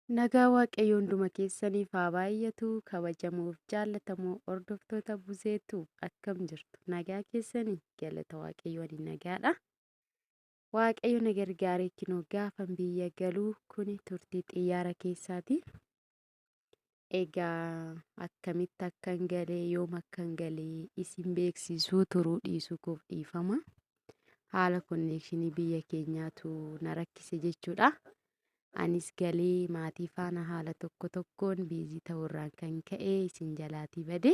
Nagaa Waaqayyoo hunduma keessaniif haa baay'atu. Kabajamoof jaallatamoo hordoftoota Buzeetu akkam jirtu? Nagaa keessanii? Galata Waaqayyoo ani nagaadha. Waaqayyo na gargaaree kinoo gaafan biyya galuu kuni turtii xiyyaara keessaati. Egaa akkamitti akkan galee yoom akkan galee isin beeksisuu turuu dhiisuu koof dhiifama. Haala konneekshinii biyya keenyaatu na rakkise jechuudha. Anis galee maatii faana haala tokko tokkoon biizii ta'uurraan kan ka'e isin jalaatii bade.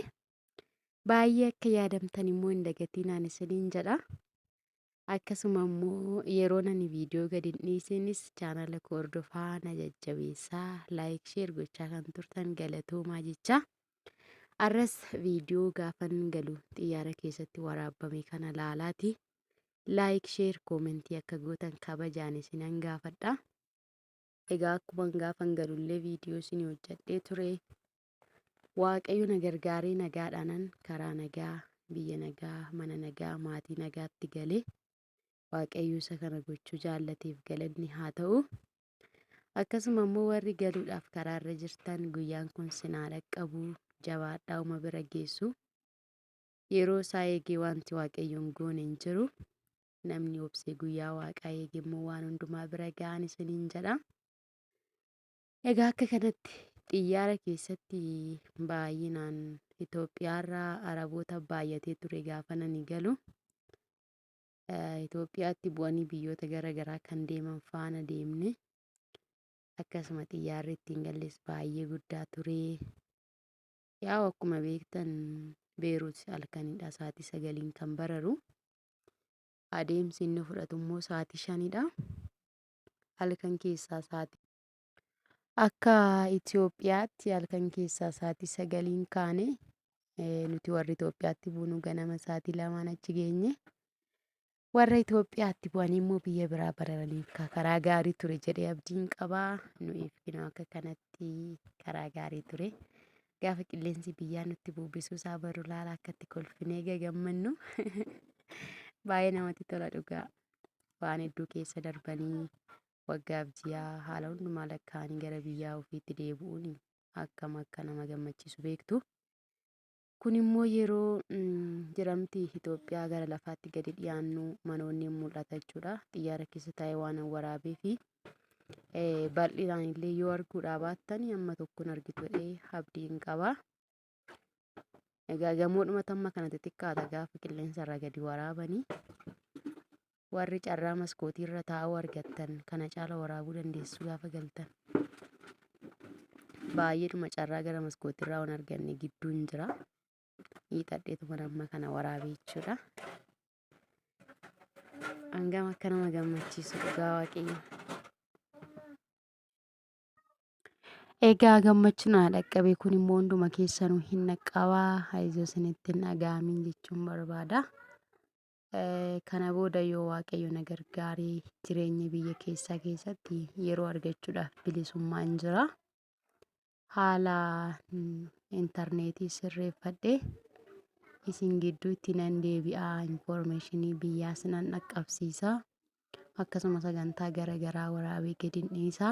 Baay'ee akka yaadamtan immoo hin dagatinaan isiniin jedha. Akkasuma immoo yeroo ani viidiyoo gadi hin dhiisinis chaanala koo hordofaa na jajjabeessaa laayik sheer gochaa kan turtan galatoomaa jecha. Arras viidiyoo gaafan galu xiyyaara keessatti waraabame kana laalaati. Laayik sheer koomentii akka gootan kabajaan isinan gaafadha. Egaa akkuma gaafan galullee viidiyoo isinii hojjedhee ture. Waaqayyo na gargaaree nagaadhaanan karaa nagaa, biyya nagaa, mana nagaa, maatii nagaatti galee Waaqayyo isa kana gochuu jaallateef galanni haa ta'u. Akkasuma immoo warri galuudhaaf karaarra jirtan guyyaan kun sinaa dhaqqabu jabaadhaa uma bira geessu. Yeroo isaa eegee wanti Waaqayyoon goone hin jiru. Namni obsee guyyaa Waaqaa eege immoo waan hundumaa bira ga'an isiniin jedha. Egaa akka kanatti xiyyaara keessatti baay'inaan Itoophiyaarraa Araboota baay'atee ture gaafa nani galu. Itoophiyaatti bu'anii biyyoota gara garaa kan deeman faana deemne. Akkasuma xiyyaarri ittiin galles baay'ee guddaa ture. Yaa'u akkuma beektan Beeruut halkanidha sa'aatii 9n kan bararu. Adeemsi inni fudhatu immoo sa'aatii 5dha. Halkan keessaa sa'aatii Akka Itoophiyaatti halkan keessaa sa'aatii 9n kaane nuti warri Itoophiyaatti buunu ganama sa'aatii 2n achi geenye. Warra Itoophiyaatti bu'anii immoo biyya biraa bararaniif karaa gaarii ture jedhee abdiin qabaa. Nuyiif kinoo akka kanatti karaa gaarii ture. Gaafa qilleensi biyyaa nutti bubbisuu isaa baru laala akka itti kolfinee gagammannu. Baay'ee namatti tola dhugaa. Waan hedduu keessa darbanii waggaaf ji'aa haala hundumaa lakkaa'anii gara biyyaa ofiitti deebi'uun akkam akka nama gammachiisu beektu. Kun immoo yeroo jedhamti Itoophiyaa gara lafaatti gadi dhiyaannu manoonni mul'ata jechuudha. Xiyyaara keessa taa'ee waan waraabee fi bal'inaan illee yoo arguudhaa baattan amma tokkoon argitu jedhee abdiin qaba. Egaa gamoodhuma tamma kana xixiqqaata gaafa qilleensa irraa gadi waraabanii. Warri carraa maskootii irra taa'uu argattan kana caala waraabuu dandeessu gaafa galtan. Baay'eedhuma carraa gara maskootii irraa waan arganne gidduun jira. Hiixadheetuma amma kana waraabee jechuudha. Hangam akka nama gammachiisu dhugaa Waaqayyo. Egaa gammachuun na dhaqqabe kun immoo hunduma keessanuu hin dhaqqabaa. Hayizoo isinitti hin dhaga'amin jechuun barbaada. Kana booda yoo Waaqayyo na gargaaree jireenya biyya keessaa keessatti yeroo argachuudhaaf bilisummaan jira. Haala intarneetii sirreeffadhee isin gidduutti nan deebi'a. Infoormeeshinii biyyaas nan dhaqqabsiisa. Akkasuma sagantaa gara garaa waraabee gadi dhiisa.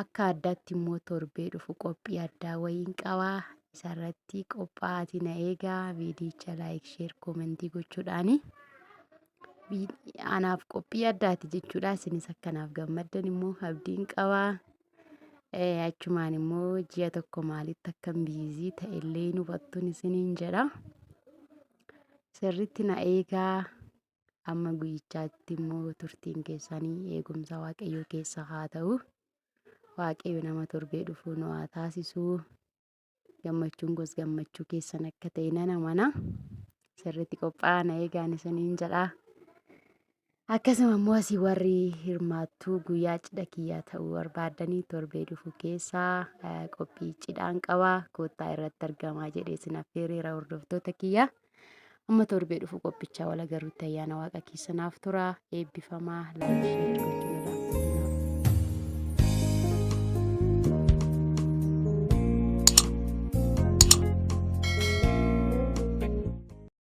Akka addaatti immoo torbee dhufu qophii addaa wayiin qaba. Isarratti qophaa'aatii na eegaa. Viidiyicha laayik, sheer, koomentii gochuudhaani. Anaaf qophii addaati jechuudha. Isinis akkanaaf gammaddan immoo abdiin qaba. Achumaan immoo ji'a tokko maalitti akkan biizii ta'ellee hin hubattuun isiniin jedha. Sirriitti na eegaa. Amma guyyichaatti immoo turtiin keessanii eegumsa Waaqayyoo keessa haa ta'u. Waaqayyo nama torbee dhufuu nu haa taasisu. Gammachuun koos gammachuu keessan akka ta'e nan amana. Sirriitti qophaa'aa na eegaan isiniin jedha. Akkasuma immoo asii warri hirmaattuu guyyaa cidha kiyyaa ta'uu barbaaddanii torbee dhufu keessaa qophii cidhaan qaba. Koottaa irratti argamaa jedhee isin affeereera hordoftoota kiyyaa. Amma torbee dhufu qophichaa wal agarruutti ayyaana Waaqa keessanaaf tura. Eebbifamaa. Laayik sheer gochuun